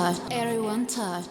Everyone touch.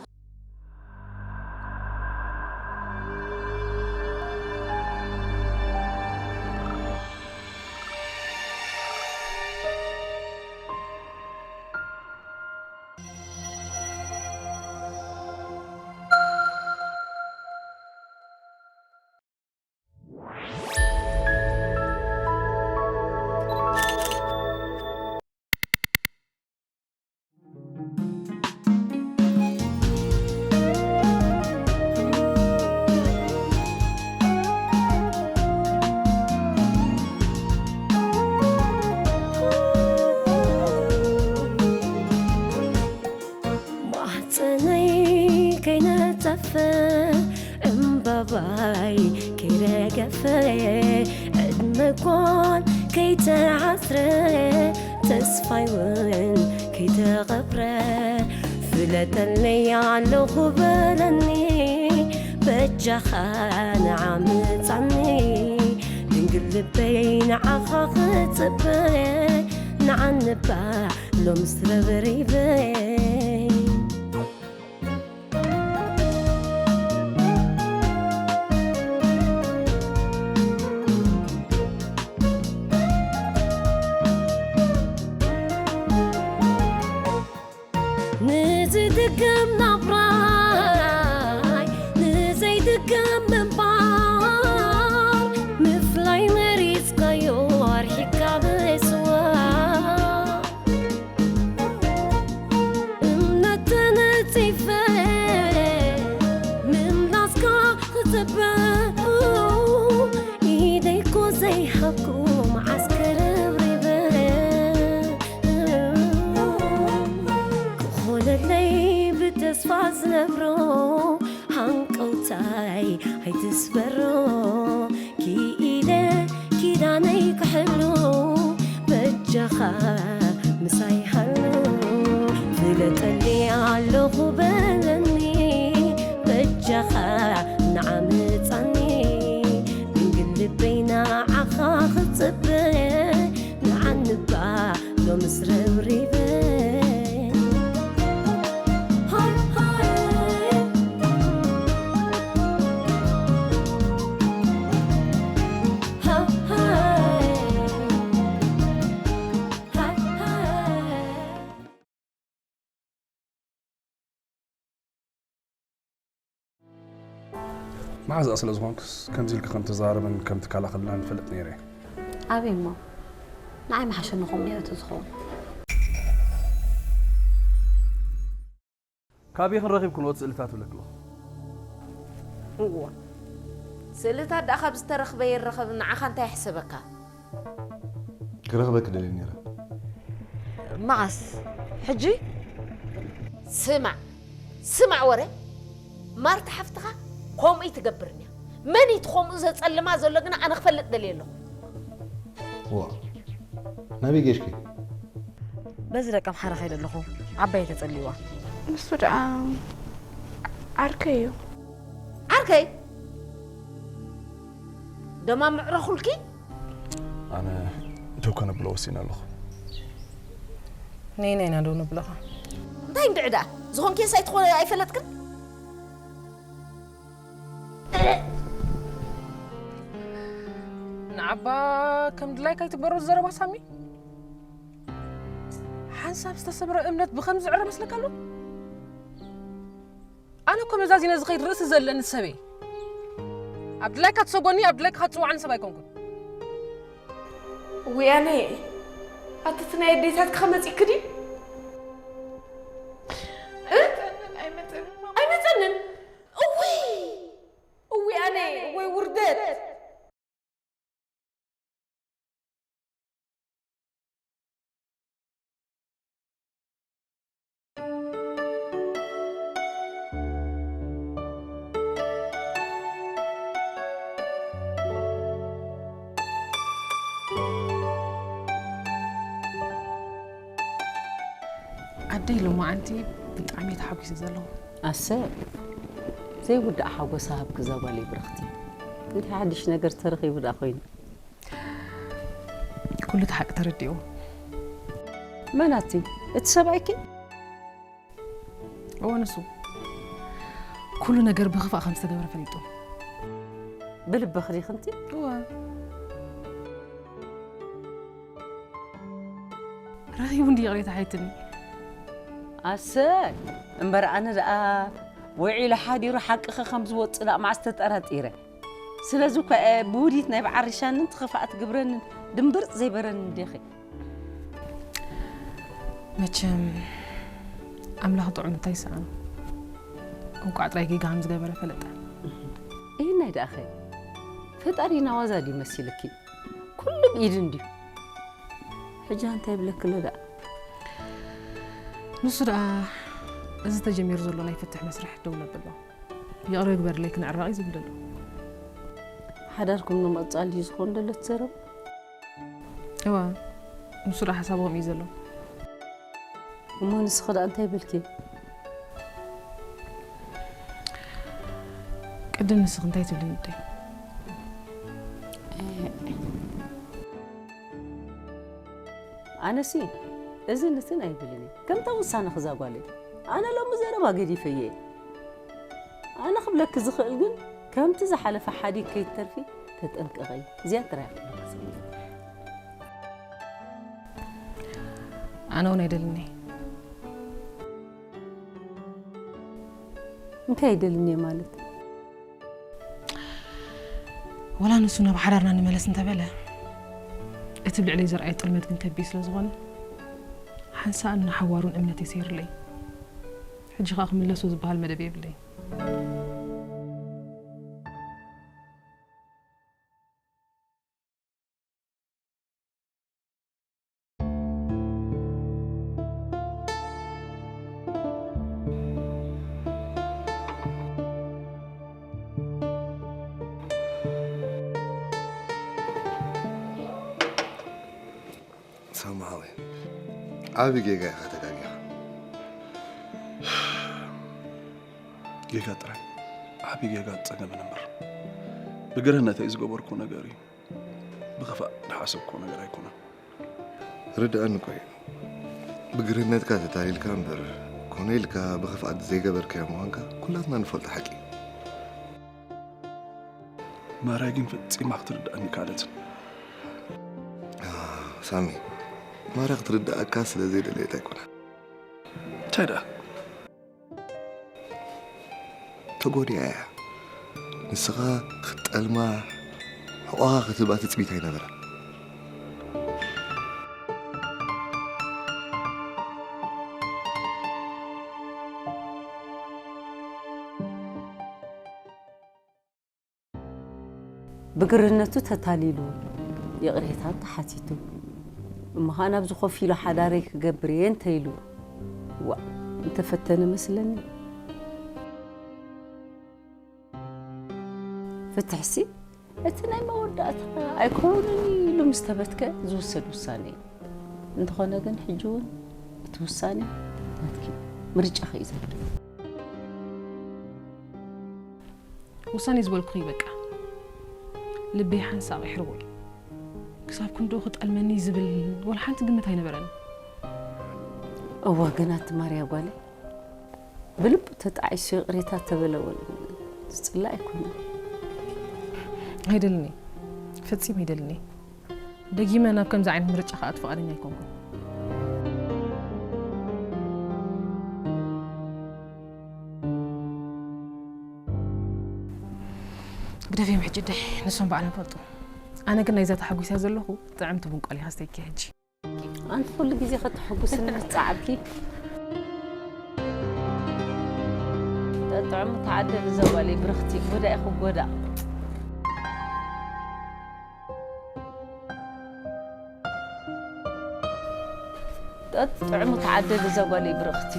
ማህፀነይ ከይነፀፈ እምባባይ ከይረገፈ ዕድመ ጓል ከይተዓስረ ተስፋይ እውን ከይተቐብረ ፍለጠለይ ኣለኹ በለኒ በጃኻ ንዓ ምጻኒ ድንግል ልበይ ንዓኻ ክጽበ ንዓንባ ሎምስ ረብሪበይ ንዝድገም ናብራይ ንዘይድገም ምንባር ምፍላይ መሪፅካዮ ኣርሒካ ብስዋ እምነት ተነፂፈ ምምላስካ ክፅበ ኢደይኮ ዘይሃብኩ መዓስ ከረብሪበ ክኾነለይ ብተስፋ ዝነብሮ ሃንቀውታይ ኣይትስበሮ ክኢለ ኪዳነይ ክሕሉ በጃኻ ምሳይ ሃሉ ፍለጠኒ ኣለኹ በለኒ በጃኻ ንዓምፃኒ ድንግል ልበይ ንዓኻ ክፅበ ንዓንባ ሎምስ ረብሪበ መዓዝ ስለ ዝኾንክስ ከምዚ ኢልካ ከም ትዛረብን ከም ትከላኸልናን ይፈልጥ ነይረ። ኣበይ እሞ ንዓይ ምሓሸኒ ከምኡ ነይሩ ተዝኸውን። ካበይ ክንረኺብ ክንወት ስእልታት ብለክሎ። እዋ ስእልታት ደኣ ካብ ዝተረኽበ ይረኸብ ንዓኻ እንታይ ይሕሰበካ? ክረኽበኪ ደልየ ነይረ። መዓስ? ሕጂ? ስማዕ ስማዕ ወረ ማርታ ሓፍትኻ ከምኡ ትገብርን እያ። መን እዩ እቲ ከምኡ ዘጸልማ ዘሎ ግና ኣነ ክፈልጥ ደልየ ኣለኹ። ዋ ናበይ ገሽኪ? በዚ ደቀምሓረ ከይደ ኣለኹ ዓባይ ተጸልይዋ። ንሱ ደኣ ዓርከይ እዩ። ዓርከይ ደማ ምዕረኹልኪ? ኣነ ደው ከነብሎ ወሲነ ኣለኹ። ነይናይና ደው ነብለኻ። እንታይ እንድዒ ደኣ ዝኾንኪ የሳይ ትኾነ ኣይፈለጥክን? ንዓባ ከም ድላይካ ይትግበሮ ዝዘረባ ሳሚ። ሓንሳብ ዝተሰብረ እምነት ብኸም ዝዕረ መስለካ ኣሎ? ኣነ እኮ መዛዚነ ዝኸይድ ርእሲ ዘለኒ ሰበይ። ኣብ ድላይካ ትሰጎኒ ኣብ ድላይካ ክትጽውዓኒ ሰብ ኣይኮንኩን። ውያነ ኣቲ እቲ ናይ ኣዴታትኪ ከመፂእኪ ድዩ? እ? ኣይመፀንን። እውይ እውይ ኣነ እወይ ውርደት። ኣደይ ሎማዓንቲ ብጣዕሚ ተሓጒሰ ዘለኹ። ኣሰ ዘይውዳእ ሓጎስ ሃብኪ ዛጓለይ ብርኽቲ። እንታይ ሓድሽ ነገር ተረኺቡ ደኣ ኮይኑ? ኩሉ እቲ ሓቂ ተረዲእዎ። መን ኣቲ? እቲ ሰብኣይኪ? እወ፣ ንሱ ኩሉ ነገር ብኽፋእ ከም ዝተገበረ ፈሊጡ። ብልበኺ ዲኺ? እወ። ረኺቡ እንዲ ይቕሬታ ሓይትኒ። ኣሰይ፣ እምበር ኣነ ደኣ ውዒሉ ሓዲሩ ሓቅኺ ከም ዝወጽእ ደኣ መዓስ ተጠራጢረ። ስለዚ እኳ እየ ብውዲት ናይ በዓል ሪሻንን ትኽፋእቲ ግብረንን ድምብርጽ ዘይበረኒ እንዲኺ። መቸም ኣምላኽ ጥዑም እንታይ ይሰኣኖ። እንቋዕ ጥራይ ጌጋ ከም ዝገበረ ፈለጠ። እሂ ናይ ደኣኸ ፈጣሪ ናዋዛ ድዩ መሲልኪ? ኩሉ ብኢዱ እንድዩ። ሕጂ እንታይ ይብለኪ ኣሎ ደኣ? ንሱ ደኣ እዚ ተጀሚሩ ዘሎ ናይ ፍትሕ መስርሕ ደው ነብሎ። ይቕረ ግበርለይ ክንዕረቕ እዩ ዝብል ዘሎ። ሓዳርኩም ንምቕጻል ድዩ ዝኾን ዘሎ እቲ ዘረባ? እዋ፣ ንሱ ደኣ ሓሳቡ ከምኡ እዩ ዘሎ። እሞ ንስኺ ደኣ እንታይ በልኪ? ቅድም ንስኺ እንታይ ትብሊ ንደይ? ኣነሲ እዝን እትን ኣይብልን እየ። ከምታ ውሳነኺ እዛ ጓለይ። ኣነ ሎሚ ዘረባ ገዲፈ እየ። ኣነ ክብለኪ ዝኽእል ግን ከምቲ ዝሓለፈ ሓዲግ ከይትተርፊ ተጠንቀቒ። እዚኣ ጥራይ እየ ክብለኪ ዝኽእል። ኣነ እውን ኣይደልን እየ። እንታይ ኣይደልን እየ ማለት? ወላ ንሱ ናብ ሓዳርና ንመለስ እንተበለ፣ እቲ ኣብ ልዕለይ ዘርኣዮ ጥልመት ግን ከቢድ ስለ ዝኾነ፣ ሓንሳእን ንሓዋሩን እምነተይ ሰይርለይ። ሕጂ ኸኣ ክምለሶ ዝበሃል መደብ የብለይን። ሳማ ሓወይ፣ ዓቢ ጌጋ ኢኻ ተጋጊኻ። ጌጋ ጥራይ፣ ዓቢ ጌጋ ጸገምን እምበር፣ ብግርህነተይ ዝገበርኩ ነገር እዩ። ብኽፋእ ዝሓሰብክዎ ነገር ኣይኮነን። ርድኣኒ እኮ እዩ። ብግርህነትካ ተታሊልካ እምበር፣ ኮነ ኢልካ ብኽፍኣት ዘይገበርካዮ ምዃንካ ኩላትና ንፈልጦ ሓቂ እዩ። ማራ ግን ፈጺማ ክትርድኣኒ ኣይከኣለትን። አ፣ ሳሚ፣ ማራ ክትርድኣካ ስለ ዘይደለየት ኣይኮነን። እንታይ ደኣ? ተጎዲኣ እያ። ንስኻ ክትጠልማ፣ ሕቖኻ ክትህባ ትጽቢት ኣይነበራን። ብግርህነቱ ተታሊሉ፣ ይቕሬታ ተሓቲቱ። እሞ ኸኣ ናብዚ ኮፍ ኢሉ ሓዳረይ ክገብር እየ እንተ ኢሉ፣ ዋእ፣ እንተፈተነ መስለኒ። ፍትሕሲ እቲ ናይ መወዳእታ ኣይኮነን ኢሉ ምስ ተበትከ ዝውሰድ ውሳነ እዩ። እንተኾነ ግን ሕጂ እውን እቲ ውሳነ ናትኪ፣ ምርጫኺ እዩ ዘሎ። ውሳኔ ዝበልኩኺ በቃ። ልበይ ሓንሳእ ኣቕሒርዎ እዩ። ክሳብ ክንድኡ ክጠልመኒ ዝብል ወላ ሓንቲ ግምት ኣይነበረኒ። እወ፣ ግን ኣቲ ማርያ ጓለይ፣ ብልቡ ተጣዒሱ ይቕሬታ ተበለ ወላ ዝጽላእ ኣይኮነን። ኣይደልን እየ። ፈጺሙ ኣይደልን እየ። ደጊመ ናብ ከምዚ ዓይነት ምርጫ ክኣቱ ፍቓደኛ ኣይኮንኩን። ግደፍዮም ሕጂ ደይ፣ ንሶም ባዕሎም ፈልጡ። ኣነ ግን ናይዛ ተሓጒሰ ዘለኹ ጥዕምቲ ቡን ቆሊኻ ስተይኪ ሕጂ። ኣንቲ ኩሉ ግዜ ከተሐጉስኒ ምጽዓብኪ። ጠጥዕሙ ተዓደሊ እዛ ጓለይ ብርኽቲ፣ ጎዳኢ ክጎዳእ። ጠጥዕሙ ተዓደሊ እዛ ጓለይ ብርኽቲ።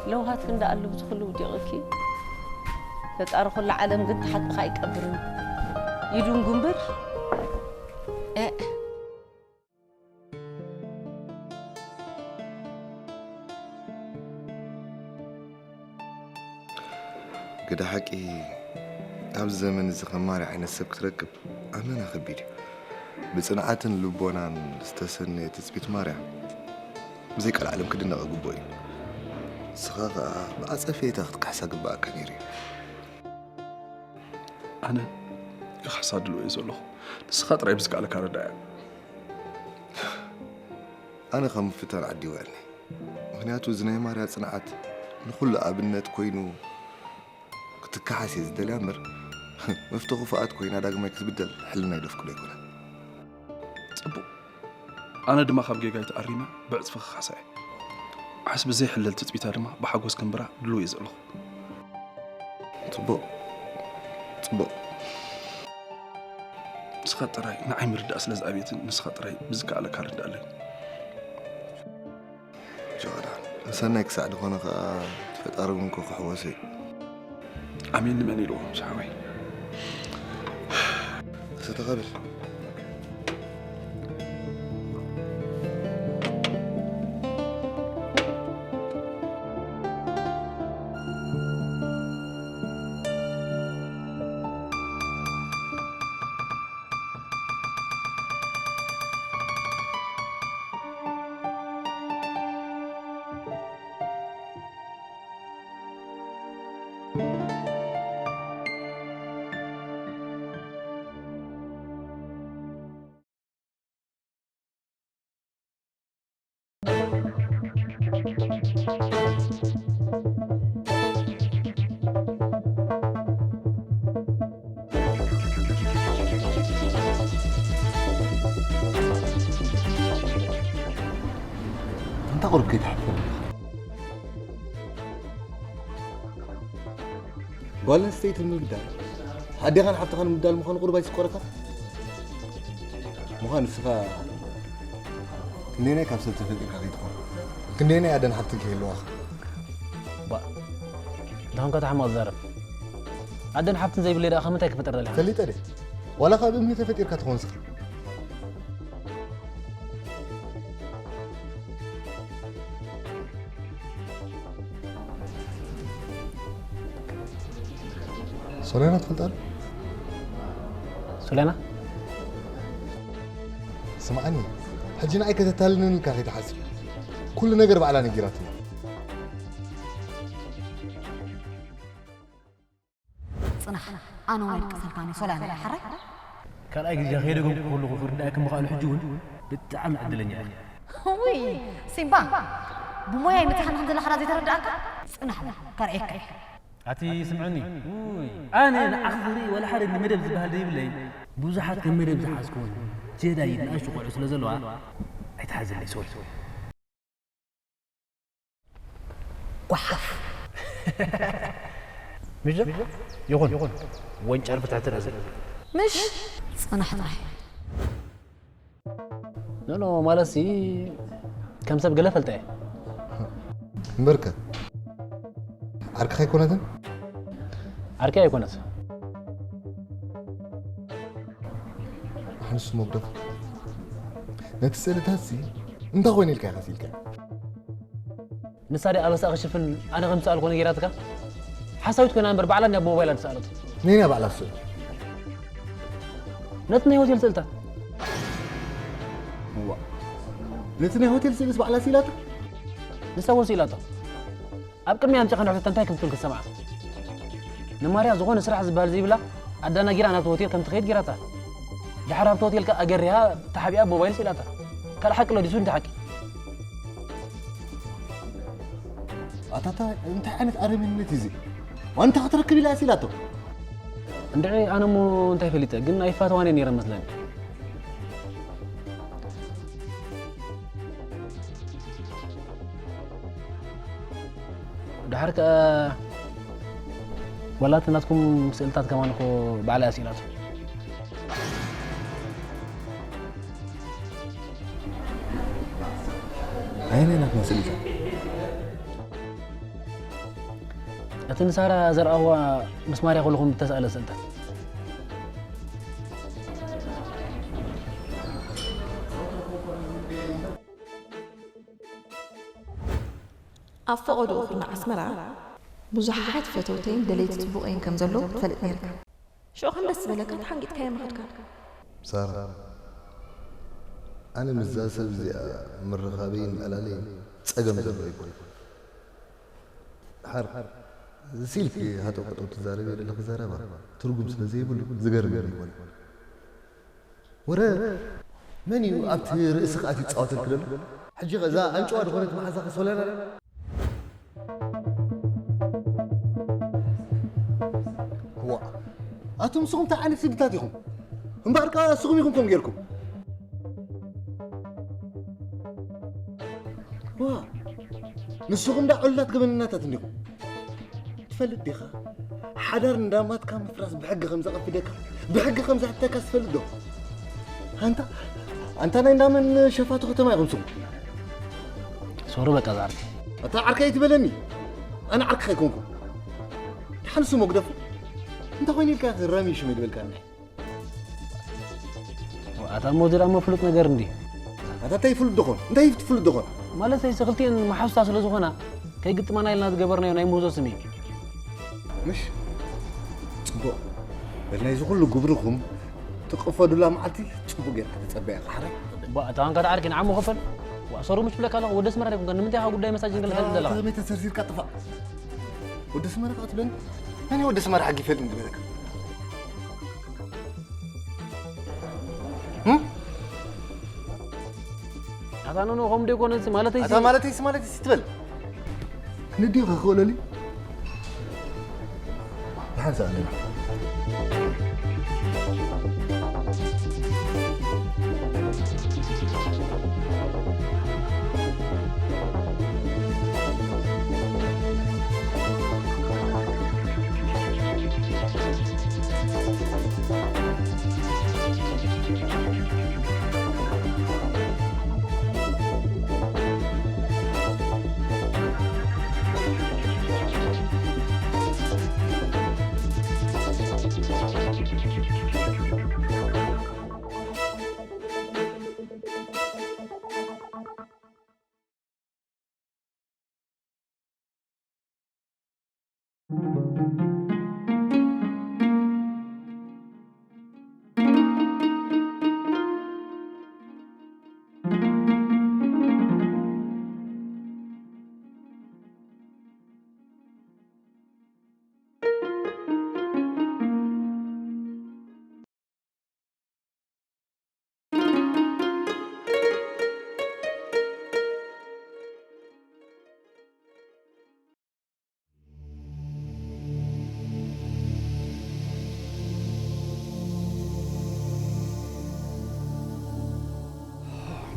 ለውሃት ክንዳ ኣለዉ ዝኽሉ ውዲቕኪ። ፈጣሪ ኩሉ ዓለም ግን ተሓቅኻ ኣይቀብርን። ይድንጉ እምበር። ኤእ። ግደ ሓቂ፣ ኣብዚ ዘመን እዚ ከም ማርያ ዓይነት ሰብ ክትረክብ ኣመና ከቢድ እዩ። ብጽንዓትን ልቦናን ዝተሰነየ ትጽቢት ማርያ፣ ብዘይ ቀልዓለም ክድነቕ ግቡእ እዩ። ንስኻ ኸኣ ብዓጸፌታ ክትክሕሳ ግባኣካ ነይሩ እዩ። ኣነ ክኽሕሳ ድልዎ እየ ዘለኹ። ንስኻ ጥራይ ብዝከኣለካ ረዳያ። ኣነ ከም ምፍታን ዓዲ ይውዕልኒ። ምኽንያቱ እዚ ናይ ማርያ ጽንዓት ንኹሉ ኣብነት ኮይኑ ክትከሓስ እየ ዝደልያ እምበር መፍቶ ክፉኣት ኮይና ዳግማይ ክትብደል ሕልና ይደፍቅዶ ኣይኮነን። ጽቡቕ። ኣነ ድማ ካብ ጌጋይ ተኣሪመ ብዕጽፊ ክኻሳ እየ። ዓስ ብዘይሕለል ትጽቢታ ድማ ብሓጎስ ከንብራ ድልው እየ ዘለኹ። ጽቡቕ ጽቡቕ። ንስኻ ጥራይ ንዓይ ምርዳእ ስለ ዝኣብየትን ንስኻ ጥራይ ብዝከኣለካ ርዳእለይ። ጆዳ ንሰናይ ክሳዕ ዝኾነ ከኣ ፈጣሪ እውን ኮ ክሕወሶ እዩ። ኣሜን ንመን ኢልዎ ዝሓወይ። ሰተቐብል ኣንታ ቁሩብ ከይትሓፍር ጓል ኣንስተይቲ ንምብዳል ኣዴኻን ሓፍትኻን ምብዳል ምዃኑ ቁሩብ ኣይስቆረካ? ምዃን ንስኻ ክንደየናይ ካብ ሰብ ተፈጢርካ ከይትኾን ክንደየናይ ኣደን ሓፍትን ከይህልዋኻ ባ እንተኾንካ ተሓማቕ ዝዛረብ ኣደን ሓፍትን ዘይብለይ ደኣ ከምንታይ ክፈጥር ደሊኻ? ፈሊጠ ድየ? ዋላ ካብ እምኒ ተፈጢርካ ትኾን ስኻ ሶልያና ትፈልጣ ዶ? ሶልያና? ስምዓኒ፣ ሕጂ ንዓይ ከተታልለኒ ኢልካ ከይትሓስብ። ኩሉ ነገር ባዕላ ነጊራትና። ጽናሕ፣ ኣነ እውን ኣይድቅሰልካን እየ ሶልያና፣ ሓራይ? ካልኣይ ግዜ ከይደገምኩ ከለኹ ክርድኣኪ ምኽኣሉ ሕጂ እውን ብጣዕሚ ዕድለኛ ኢኺ። ውይ ሲምባ፣ ብሞያይ ምጽሓኒ ከም ዘለኻ ዳ ዘይተረድኣካ? ጽናሕ እሞ ከርእየካ እየ። ኣቲ ስምዕኒ፣ ውይ ኣነ ንዓኺ ክርኢ ወላ ሓደ ንመደብ ዝበሃል ዘይብለይ፣ ብዙሓት ከም መደብ ዝሓዝክወን ጀዳይድ ንኣሽቱ ቆልዑ ስለ ዘለዋ ኣይትሓዝለይ፣ ሶሪ። ጓሓፍ። ምሽ ይኹን ወንጫል ፍትሕቲ ርእሲ። ምሽ ጽናሕ ጥራይ። ኖኖ ማለትሲ ከም ሰብ ገለ ፈልጠ እየ። እምበርከ ዓርክኻ ኣይኮነትን? ዓርኪ ኣይኮነት። ኣንሱ መጉደፍ ነቲ ስእልታትሲ እንታይ ኮይኑ ኢልካ ኢኻ ስኢልካ? ንሳ ድያ ኣበሳ ክሽፍን ኣነ ከም ዝሰኣልኮ ነጊራትካ? ሓሳዊት ኮይና እምበር ባዕላ እንድያ ብሞባይላ ዝሰኣለቶ። ነይና ባዕላ ዝሰኣለቶ። ነቲ ናይ ሆቴል ስእልታት። እዋ ነቲ ናይ ሆቴል ስእልስ ባዕላ ስኢላቶ? ንሳ እውን ስኢላቶ። ኣብ ቅድሚያ ኣምጺኻ ንሕተታ እንታይ ከም ትብል ክትሰምዓ። ንማርያ ዝኾነ ስራሕ ዝበሃል ዘይብላ ኣዳናጊራ ናብቲ ሆቴል ከም ትኸይድ ጌራታ። ድሓር ኣብቲ ሆቴል ከኣ ኣገሪሃ ተሓቢኣ ብሞባይል ስኢላታ። ካልእ ሓቂ ኣሎ ድዩ? ስንዲ ሓቂ? ኣታታ እንታይ ዓይነት ኣረሜንነት እዩ እዚ? ዋንታ ክትረክብ ኢላ ስኢላቶ። እንድዒ ኣነ እሞ እንታይ ፈሊጠ ግን ኣይፋተዋን እየ ነይረ መስለኒ። ድሓር ከኣ ወላ እቲ ናትኩም ስእልታት ከማን እኮ ባዕላ እያ ስኢላቶ። ኣየናይ ናትና ስእልታት? እቲ ንሳራ ዘርኣዋ ምስ ማርያ ከለኹም ዝተሳእለ ስእልታት። ኣብ ፈቐዶኡ ኩርናዕ ኣስመራ ብዙሓት ፈተውተይን ደለይቲ ጽቡቐይን ከም ዘለዉ ትፈልጥ ነይርካ። ሽዑ ከም ደስ ዝበለካ ተሓንጊጥካዮ ምኸድካ። ሳራ፣ ኣነ ምስዛ ሰብ እዚኣ ምርኻበይን ምዕላለይን ጸገም ዘለዎ ኣይኮነን። ድሓር ስኢልኪ ሃጠው ቀጠው ትዛረቢ ዘለኺ ዘረባ ትርጉም ስለ ዘይብሉ ዝገርም ይኾን። ወረ መን እዩ ኣብቲ ርእስኻ ኣትዩ ዝጻወተልኪ ዘሎ? ሕጂ ኸ እዛ ኣንጭዋ ዝኾነት መሓዛኺ ሶለና? ዋ፣ ኣቱም ንስኹም እንታይ ዓይነት ስድታት ኢኹም? እምበኣር ከኣ ንስኹም ኢኹም ከምኡ ጌርኩም። ዋ፣ ንስኹም ዳ ዕሉላት ገበነኛታት እንዲኹም። ትፈልጥ ዲኻ? ሓዳር እንዳማትካ ምፍራስ ብሕጊ ከም ዘቐፍደካ፣ ብሕጊ ከም ዘሕተካ ትፈልጥ ዶ? ኣንታ፣ ኣንታ ናይ እንዳመን ሸፋቱ ከተማ ኢኹም ስሙ? ሶሪ በቃ ዝዓርከይ። ኣታ ዓርከይ ኣይትበለኒ። ኣነ ዓርክኻ ኣይኮንኩን። ደሓን ስሙ ግደፎ። እንታይ ኮይኑ ኢልካ ራሚ ሽመ ይበልካ? ኣታ እሞ እዚ ደኣ እሞ ፍሉጥ ነገር እንዲ። ኣታ እንታይ ፍሉጥ ደኾን? እንታይ ፍሉጥ ደኾን? ማለት እዚ ክልቲኤን መሓዙታ ስለ ዝኾና፣ ከይግጥማና ኢልና ዝገበርናዮ ናይ ምህዞ ስም እዩ። ምሽ? ጽቡቕ። በል ናይዚ ኩሉ ግብርኹም ትቕፈዱላ መዓልቲ ጽቡቕ ጌርካ ተጸበያ፣ ቃሕረ። ባ፣ እታ ዋንካ ደዓርኪ ንዓሞ ክፈል። ዋ፣ ሶሩ ምሽ ብለካ ኣለኹ፣ ወደ ኣስመራ ደይኮንካ፣ ንምንታይ ኢኻ ጉዳይ መሳጅ እንገለ ሓይል ዘለኻ? ተመይ ተሰርሲርካ ጥፋእ። ወደ ኣስመራ ከኣ ትብለኒ? መን እዩ ወደ ኣስመራ ሓጊፈልኒ ዝበለካ? እም? ኣታ ኖኖ፣ ከምኡ ደይኮነሲ፣ ማለተይሲ ኣታ ማለተይሲ፣ ማለተይሲ ትበል። ንዲኻ ክእለሊ? ደሓን ሰኣለና።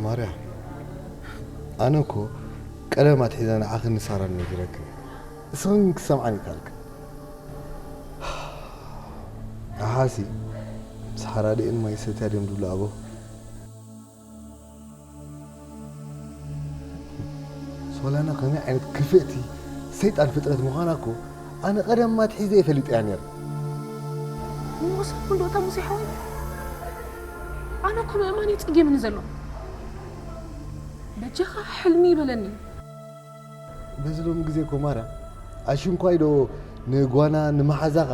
ማርያ፣ ኣነ እኮ ቀደም ኣትሒዘ ንዓኽን ንሳራን ነጊረክን። እስኽን ክሰምዓን ይከኣልክን። ኣሓሲ ምስ ሓራድኤን ማይ ሰትያ ድዮም ድብሉ ኣበው። ሶላና ከመይ ዓይነት ክፍእቲ ሰይጣን ፍጥረት ምዃና እኮ ኣነ ቀደም ኣትሒዘ እየ ፈሊጠያ ነይረ። ንወሰድኩ እንዶ እታ ሙሴ ሓወይ? ኣነ እኮ ምእማን እዩ ጸጊምኒ ዘሎ። በጃኻ ሕልሚ ይበለኒ። በዚ ሎሚ ግዜ እኮ ማርያም፣ ኣሽንኳይ ዶ ንጓና ንመሓዛኻ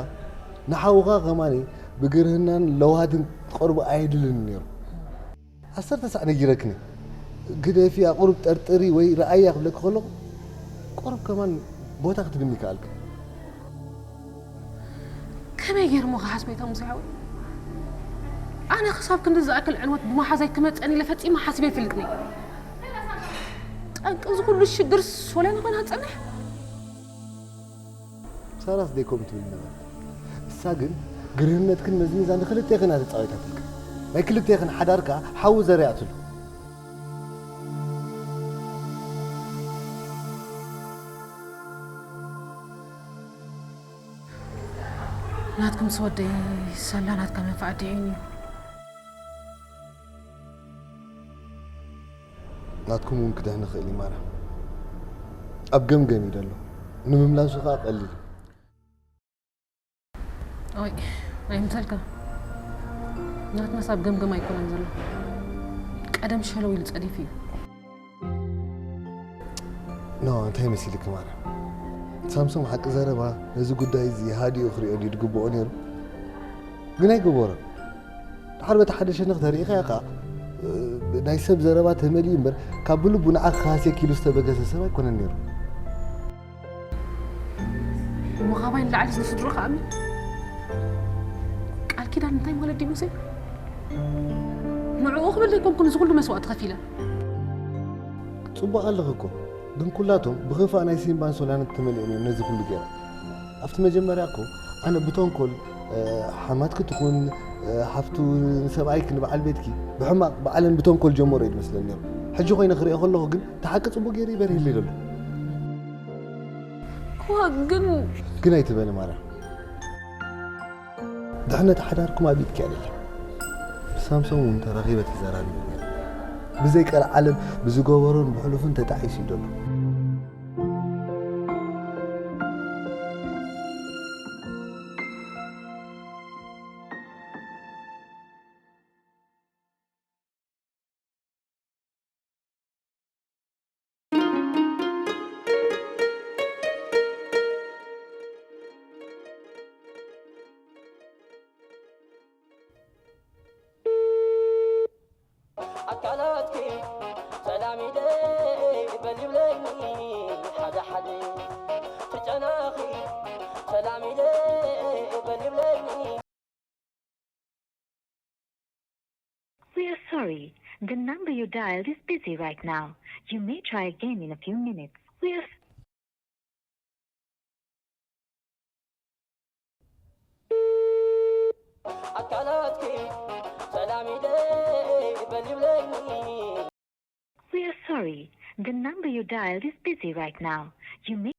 ንሓውኻ ከማኒ ብግርህናን ለውሃትን ክትቐርቦ ኣየድልን ነይሩ። ዓሰርተ ሳዕ ነጊረክኒ። ግደፊ፣ ኣቑሩብ ጠርጥሪ ወይ ረኣያ ክብለኪ ከለኹ፣ ቁሩብ ከማን ቦታ ክትብኒ ይከኣልኪ። ከመይ ገይሩ እሞ ክሓስቦ እዩ እታ ሙሴ ሓወይ? ኣነ ክሳብ ክንዲ ዝኣክል ዕንወት ብመሓዛይ ክመጸኒ ኢለ ፈጺመ ሓሲበ ኣይፈልጥን እየ። ጠንቂ እዚ ኩሉ ሽግር ሶልያ ንኾይና ትጸንሕ? ሳራስ ደይ ከምኡ ትብል ነበረት። እሳ ግን ግርህነትክን መዝሚዛ ንክልቴኽን እያ ተጻዊታትልክን። ናይ ክልቴኽን ሓዳር ከኣ ሓዊ ዘሪኣትሉ። ናትኩም ምስ ወደይ ሳላ ናትካ መንፈዓት ድዒን እዩ። ናትኩም እውን ክድሕን ይኽእል እዩ ማራ። ኣብ ገምገም እዩ ዘሎ። ንምምላሱ ከኣ ቀሊል እዩ። ኦይ፣ ኣይምሰልካ። ናትናስ ኣብ ገምገም ኣይኮነን ዘሎ። ቀደም ሸለው ኢሉ ጸዲፉ እዩ። ኖ፣ እንታይ መሲልኪ ማራ? ሳምሶም ሓቂ ዘረባ ነዚ ጉዳይ እዚ ሃዲኡ ክሪኦ ድዩ ዝግብኦ ነይሩ? ግን ኣይገበሮን። ድሓር በቲ ሓደ ሸነኽ ተሪኢኻዮ ከኣ፣ እ፣ ናይ ሰብ ዘረባ ተመሊኡ እምበር፣ ካብ ብልቡ ንዓኺ ክሃስየኪ ኢሉ ዝተበገሰ ሰብ ኣይኮነን ነይሩ። ካባይ ንላዕሊ ንስድሮ ከኣምን። ቃል ኪዳን እንታይ ማለት ድዩ ሙሴ? ንዕኡ ክብል ዘይኮንኩ ነዚ ኩሉ መስዋእቲ ከፊለ። ጽቡቕ ኣለኺ እኮ፣ ግን ኩላቶም ብኽፋእ ናይ ሲምባን ሶላን ተመሊኦም እዮም ነዚ ኩሉ ገይሮም። ኣብቲ መጀመርያ እኮ ኣነ ብተንኮል ሓማት ክትኹን ሓፍቱ ንሰብኣይኪ ንበዓል ቤትኪ ብሕማቕ ብዓለን ብተንኮል ጀመሮ እዩ ዝመስለኒ ነይሩ። ሕጂ ኮይነ ክሪኦ ከለኹ ግን እቲ ሓቂ ጽቡቕ ገይሩ ይበርህለይ ዘሎ። እዋ ግን ግን ኣይትበሊ ማራ። ድሕነት ሓዳርኩም ኣብ ኢድኪ እያ ዘላ። ብሳምሶም እውን ተራኺበ ተዘራሪበ ነይረ። ብዘይ ቀልዓለም ብዝገበሮን ብሕሉፉን ተጣዒሱ እዩ ዘሎ። ኣካላትኪ ሰላም ኢለ በል ይብለኒ ሓደ ሓደ ትጨናኺ ሰላም ኢለ በል ይብለኒ We are sorry. The number you dialed is busy right now. You may try again in a few minutes. We are ኣካላትኪ ሰላም ኢለ በል ይብለኒ We are sorry. The number you dialed is busy right now. You may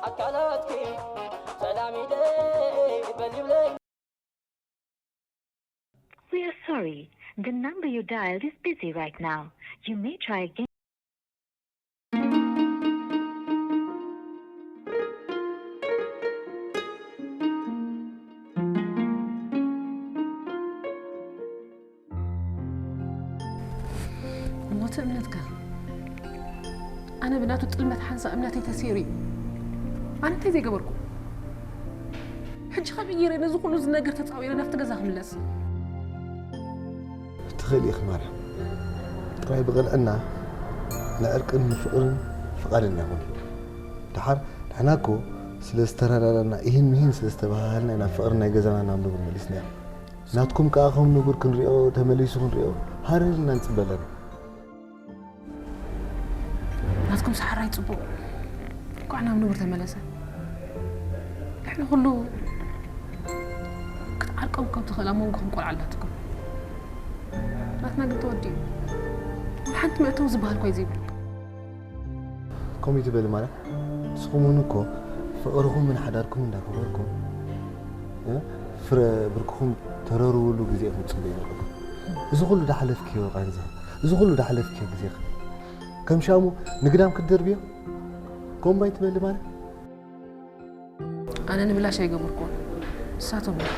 ኣካላትኪ ሰላም ኢለ በል ይብለኒ We are sorry. The number you dialed is busy right now. You may try again. እሞቲ እምነትካ ኣነ ብናቱ ጥልመት ሓንሳእ እምነተይ ተሰይሩ እዩ። ኣነ እንታይ ዘይገበርኩ? ሕጂ ከመይ ገይረ ነዚ ኩሉ ዝነገር ተጻዊረ ናብቲ ገዛ ክምለስ? ትኽእሊ ኢኺ ማርያም። ጥራይ ብቕንዕና ንዕርቅን ንፍቕርን ፍቓደኛ ኩኒ። ደሓር ንሕና እኮ ስለ ዝተረዳዳእና ኢሂን ምሂን ስለ ዝተበሃሃልና ኢና ፍቕሪ ናይ ገዛና ናብ ንቡር መሊስናዮ። ናትኩም ከኣ ከም ንቡር ክንሪኦ ተመሊሱ ክንሪኦ ሃረር ኢልና ንጽበ ኣለና። ናትኩም ሰሓራይ ጽቡቕ። እንኳዕ ናብ ንቡር ተመለሰ። ልዕሊ ኩሉ ክትዓርቀው ካብ ትኽእል ኣብ መንጎኹም ቆልዓ ኣላትኩም። ናትና ግን ተወዲኡ። ሓንቲ መእተዊ ዝበሃል እኳ እዩ ዘይብሉ። ከምኡ ትበሊ ማለት ንስኹም እውን እኮ ፍቕርኹምን ሓዳርኩም እንዳገበርኩም እ፣ ፍረ ብርክኹም ተረርብሉ ግዜ ኢኹም ትጽበዩ ዘለኹም። እዚ ኩሉ ዳሕለፍክዮ ቃንዛ፣ እዚ ኩሉ ዳሕለፍክዮ ግዜኺ ከም ሻሙ ንግዳም ክትደርብዮ ኮምባይ ትበሊ ማለት ኣነ ንብላሽ ኣይገበርኩዎን፣ ንሳቶም እዮም።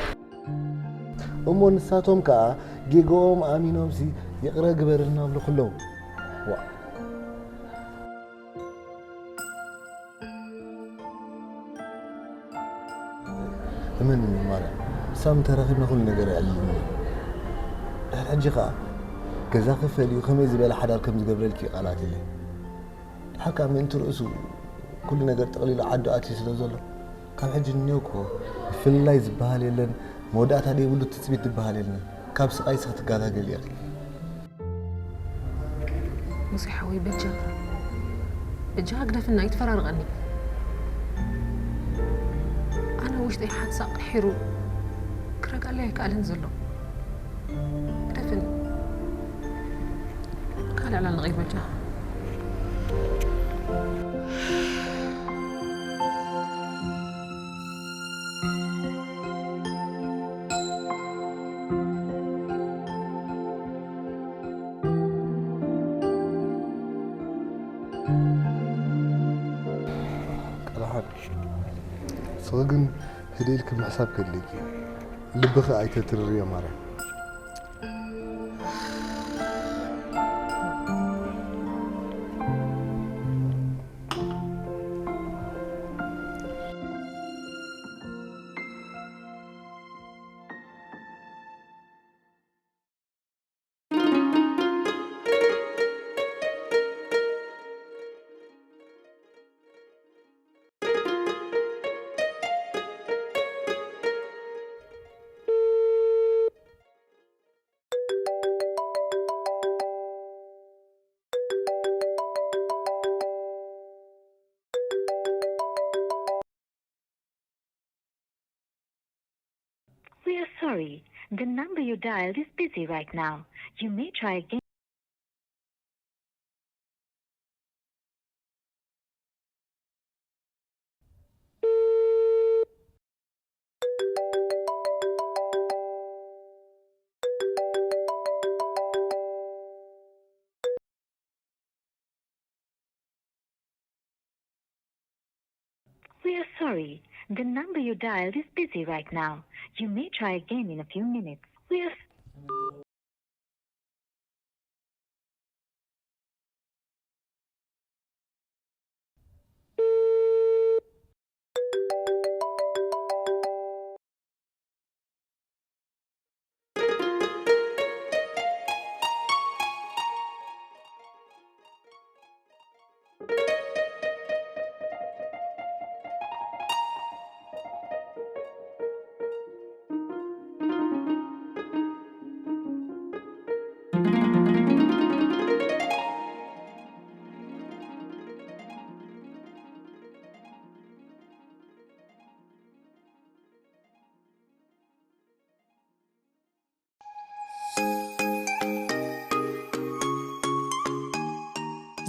እሞ ንሳቶም ከኣ ጌግኦም ኣሚኖምሲ ይቕረ ግበርልና ይብሉኺ ኣለዉ። ዋእ። እመንኒ ማርያም፣ ንሳ ምተራኺብና ኩሉ ነገር የዕልልኒ። ድሕሪ ሕጂ ከኣ ገዛኺ ፈልዩ ከመይ ዝበለ ሓዳር ከም ዝገብረልኪ ቃላት የለይ። ድሓር ከኣ ምእንቲ ርእሱ ኩሉ ነገር ጠቕሊሉ ዓዱ ኣትዩ ስለ ዘሎ፣ ካብ ሕጂ ንኔው እኮ ምፍልላይ ዝበሃል የለን፣ መወዳእታ ደይብሉ ትጽቢት ዝበሃል የለን። ካብ ስቓይሲ ክትገላገሊ ኢኺ። ሙሴ ሓወይ በጃ በጃ ግደፍና፣ ኣይትፈራርቐኒ። ኣነ ውሽጠይ ሓንሳእ ቅሒሩ ክረጋለይ ኣይከኣልን ዘሎ። ግደፍኒ። ካልእ ዕላል ንቐይር በጃ። ቃልሓን ንስኺ ግን ህድእ ኢልኪ ምሕሳብ ከድልየኪ እዩ። ልብኺ ኣይተትርርዮ ማርያም። We are sorry. The number you dialed is busy right now. You may try again. We are sorry. The number you dialed is busy right now. You may try again in a few minutes. We are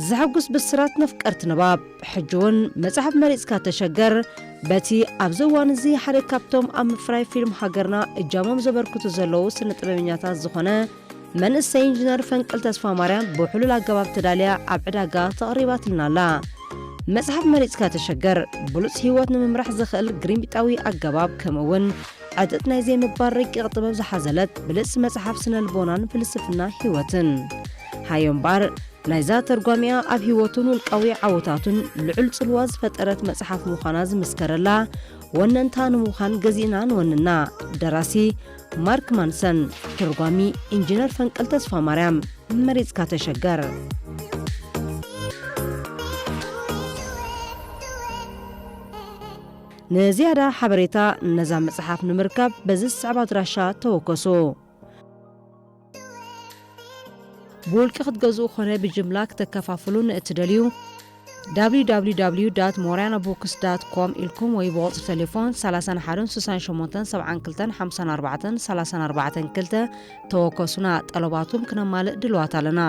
ዘሐጉስ ብስራት ነፍቀርቲ ንባብ። ሕጂ እውን መጽሓፍ መሪጽካ ተሸገር። በቲ ኣብዚ እዋን እዚ ሓደ ካብቶም ኣብ ምፍራይ ፊልም ሃገርና እጃሞም ዘበርክቱ ዘለዉ ስነ ጥበበኛታት ዝኾነ መንእሰይ ኢንጂነር ፈንቅል ተስፋ ማርያም ብሕሉል ኣገባብ ተዳልያ ኣብ ዕዳጋ ተቕሪባትልና ኣላ። መጽሓፍ መሪጽካ ተሸገር፣ ብሉጽ ህይወት ንምምራሕ ዘኽእል ግሪምቢጣዊ ኣገባብ፣ ከምኡ እውን ዕጥጥ ናይ ዘይምባር ረቂቕ ጥበብ ዝሓዘለት ብልጽቲ መጽሓፍ ስነ ልቦናን ፍልስፍና ህይወትን። ሃዮ እምበኣር፣ ናይዛ ተርጓሚኣ ኣብ ህይወቱን ውልቃዊ ዓወታቱን ልዑል ጽልዋ ዝፈጠረት መጽሓፍ ምዃና ዝምስከረላ፣ ወነንታ ንምዃን ገዚእና ንወንና። ደራሲ ማርክ ማንሰን፣ ተርጓሚ ኢንጂነር ፈንቅል ተስፋ ማርያም። መሪጽካ ተሸገር። ንዝያዳ ሓበሬታ ነዛ መጽሓፍ ንምርካብ በዚ ዝስዕብ ኣድራሻ ተወከሱ። ብውልቂ ክትገዝኡ ኾነ ብጅምላ ክተከፋፍሉ ንእትደልዩ፣ www.morianabooks.com ኢልኩም ወይ ብቑጽሪ ቴሌፎን ሰላሳን ሓደን ስሳን ሸሞንተን ሰብዓን ክልተን ሓምሳን ኣርባዕተን ሰላሳን ኣርባዕተን ክልተ ተወከሱና። ጠለባትኩም ክነማልእ ድልዋት ኣለና።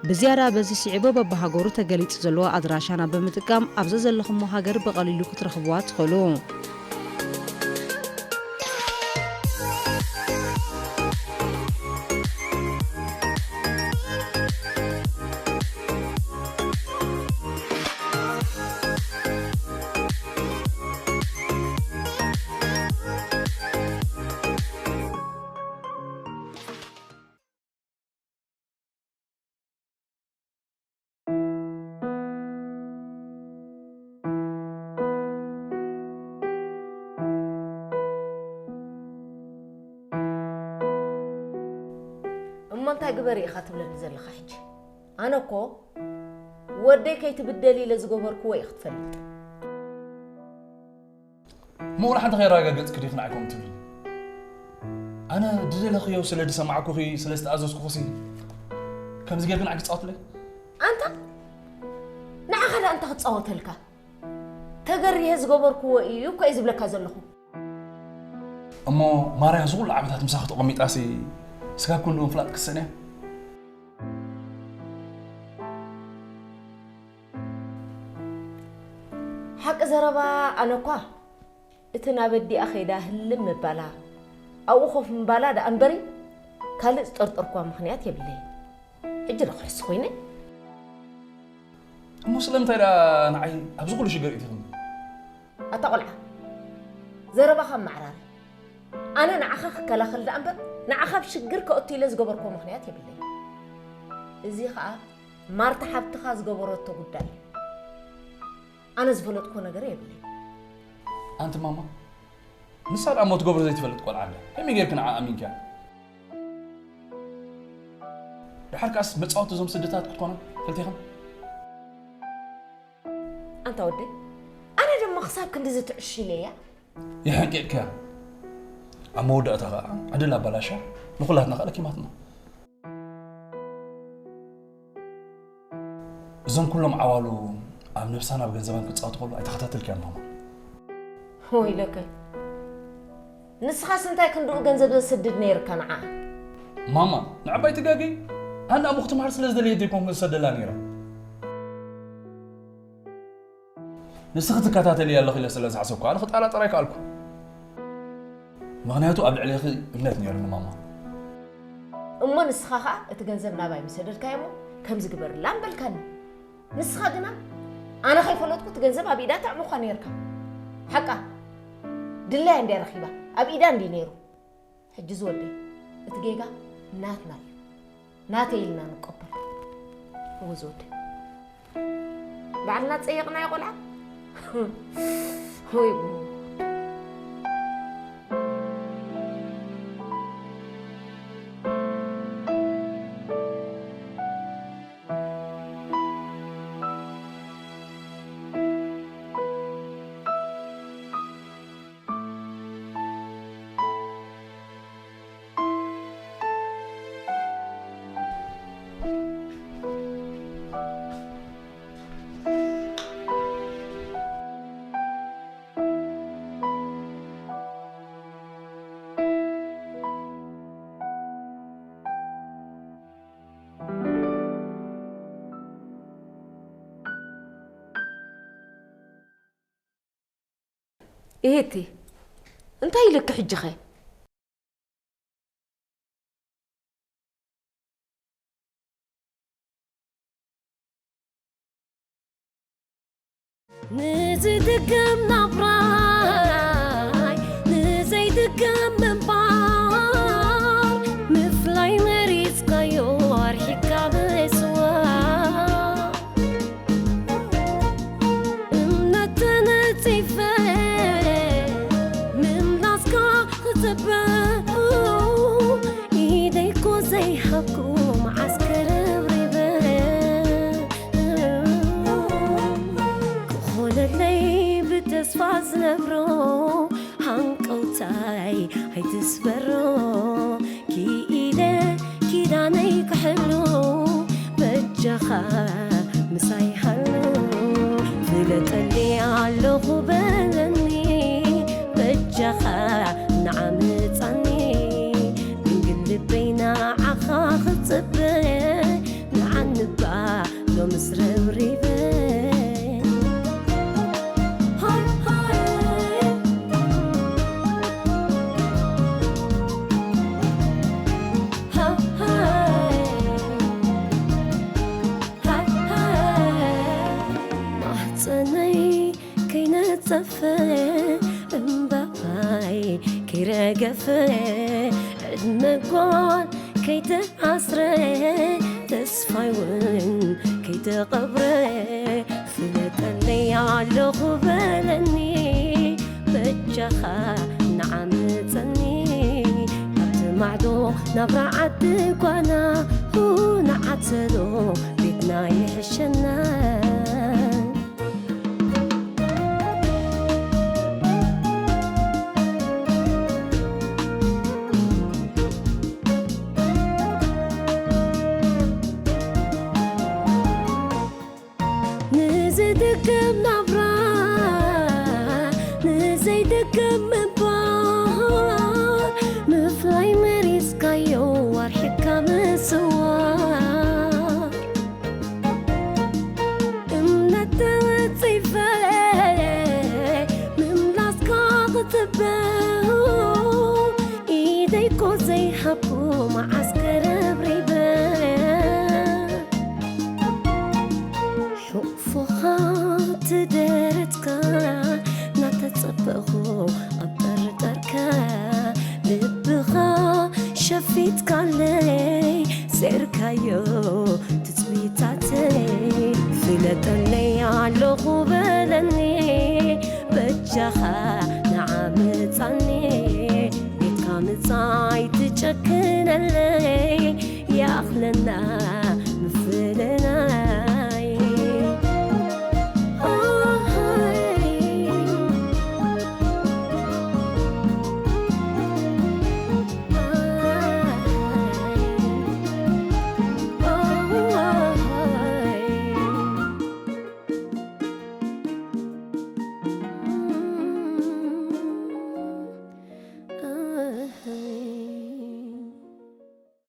ብዝያዳ በዚ ስዒቡ በብሃገሩ ተገሊጹ ዘለዎ ኣድራሻና ብምጥቃም ኣብ ዘዘለኹሞ ሃገር ብቐሊሉ ክትረኽብዋ ትኽእሉ። እሞ እንታይ ግበሪ ኢኻ ትብለኒ ዘለኻ ሕጂ? ኣነ እኮ ወደይ ከይትብደል ኢለ ዝገበርክዎ ኢኺ ትፈልጥ። እሞ ወላ ሓንቲ ከየረጋገጽኪ ዲኺ ንዓይ ከምኡ ትብሊ? ኣነ ዝደለኽዮ ስለ ዝሰማዕኩኺ፣ ስለ ዝተኣዘዝኩኺሲ ከምዚ ጌርኪ ንዓይ ክትጻወትለይ? ኣንታ ንዓኻ ደኣ እንታይ ክጻወተልካ? ተገሪሀ ዝገበርክዎ እዩ እኮ እየ ዝብለካ ዘለኹ። እሞ ማርያ እዚ ኩሉ ዓመታት ምሳኺ ተቐሚጣሲ ስጋብ ክንድኡ ምፍላጥ ክስእን እያ? ሓቂ ዘረባ ኣነ እኳ እቲ ናብ ኣዲኣ ከይዳ ህልም ምባላ፣ ኣብኡ ኮፍ ምባላ ደኣ እምበሪ ካልእ ዝጠርጠርኳ ምኽንያት የብለይን። ሕጂ ዶ ክሕሱ ኮይነ? እሞ ስለምንታይ ደኣ ንዓይ ኣብዚ ኩሉ ሽግር እቲኽኒ? ኣታ ቆልዓ፣ ዘረባኻ ኣመዓራሪ። ኣነ ንዓኻ ክከላኸል ደኣ እምበር ንዓኻ ኣብ ሽግር ከእቱ ኢለ ዝገበርኮ ምኽንያት የብለይን። እዚ ኸኣ ማርታ ሓብትኻ ዝገበረቶ ጉዳይ እዩ። ኣነ ዝፈለጥኮ ነገር የብለይን። ኣንቲ ማማ፣ ንሳ ደኣ እሞ ትገብሮ ዘይትፈልጥ ቆልዓ ኣላ። ከመይ ጌርኪ ንዓ ኣሚንክያ? ድሓር ከኣስ መጻወቲ እዞም ስድታት ክትኮና ክልቴኽን? ኣንታ ወደይ፣ ኣነ ድማ ክሳብ ክንድዚ ትዕሽለያ? የሐንቂቕክያ። ኣብ መወዳእታ ኸኣ ዕድል ኣባላሻ ንኹላትና ኸኣ ለኪማትና። እዞም ኩሎም ዓዋሉ ኣብ ነብሳን ኣብ ገንዘባን ክጻወቱ ከለዉ ኣይተኸታተልክያን ማማ። ወይለከ፣ ንስኻስ እንታይ ክንድኡ ገንዘብ ዘሰድድ ነይርካ ንዓ? ማማ፣ ንዓባይ ትጋገይ። ኣነ ኣብኡ ክትምሃር ስለ ዝደለየት ዘይኮንኩ ዝሰደላ ነይረ። ንስኺ ትከታተልያ ኣለኺ ኢለ ስለ ዝሓሰብኩ ኣነ ክጠራጠር ኣይከኣልኩ። ምኽንያቱ ኣብ ልዕሌኺ እምነት ነይሩኒ ማማ። እሞ ንስኻ ኸኣ እቲ ገንዘብ ናባይ ምሰደድካዮ እሞ ከምዚ ግበርላ ምበልካኒ። ንስኻ ግና ኣነ ከይፈለጥኩ እቲ ገንዘብ ኣብ ኢዳ ተዕምኳ ነይርካ። ሓቃ ድላያ እንድያ ረኺባ፣ ኣብ ኢዳ እንድዩ ነይሩ። ሕጂ ዝወደይ እቲ ጌጋ ናትና እዩ። ናተይ ኢልና ንቀበል። እወ ዝወደይ ባዕልና ጸየቕናዮ ቆልዓ። ወይ ጉድ። እህቲ እንታይ ኢልኪ ሕጂ ኸ? ንዝድገም ናብራይ ንዘይድገም ምንባር ምፍላይ መሪፅካዮ ኣርሒካ ምስዋር እምነት ተነፂፈ ምምላስካ ክፅበ ኢደይኮ ዘይሃብኩ መዓስ ከረብሪበ ክኾነለይ ብተስፋ ዝነብሮ ሃንቀውታይ ኣይትስበሮ ክኢለ ኪዳነይ ክሕሉ በጃኻ ምሳይ ሃሉ ፍለጠኒ ኣለኹ በለኒ በጃኻ ንዓምፃኒ ድንግል ልበይ ንዓኻ ክፅበ ንዓንባ ሎምስ ረብሪበ ማህፀነይ ከይነፀፈ እምባይ ከይረገፈ ዕድመ ጓል ከይተኣስረ ተስፋይ እውን ከይተቐብረ ፍለጠለይ ኣለኹ በለኒ በጃኻ ንዓምፀኒ ኣብቲ ማዕዶ ናብራ ዓዲ ጓና ንዓተሎ ቤትና ይሕሸና ንዝድገም ናብራ ንዘይድገም ምባር ምፍላይ መሪፅካዮ ኣርሒቕካ ምስዋር እምነት ተወፂፈ ምምላስካ ክፅበ ኢደይኮ ዘይሃብኩ መዓስ ከረብሪበ ሕቑፎኻ ትደረትካ ናተፀበኹ ኣብ ጠርጠርካ ልብኻ ሸፊትካለይ ሴርካዮ ትፅቢታተይ ፍለጠለይ ኣለኹ በለኒ በጃኻ ንዓምፃኒ ቤትካ ምፃይ ትጨክነለይ ይኣኽለና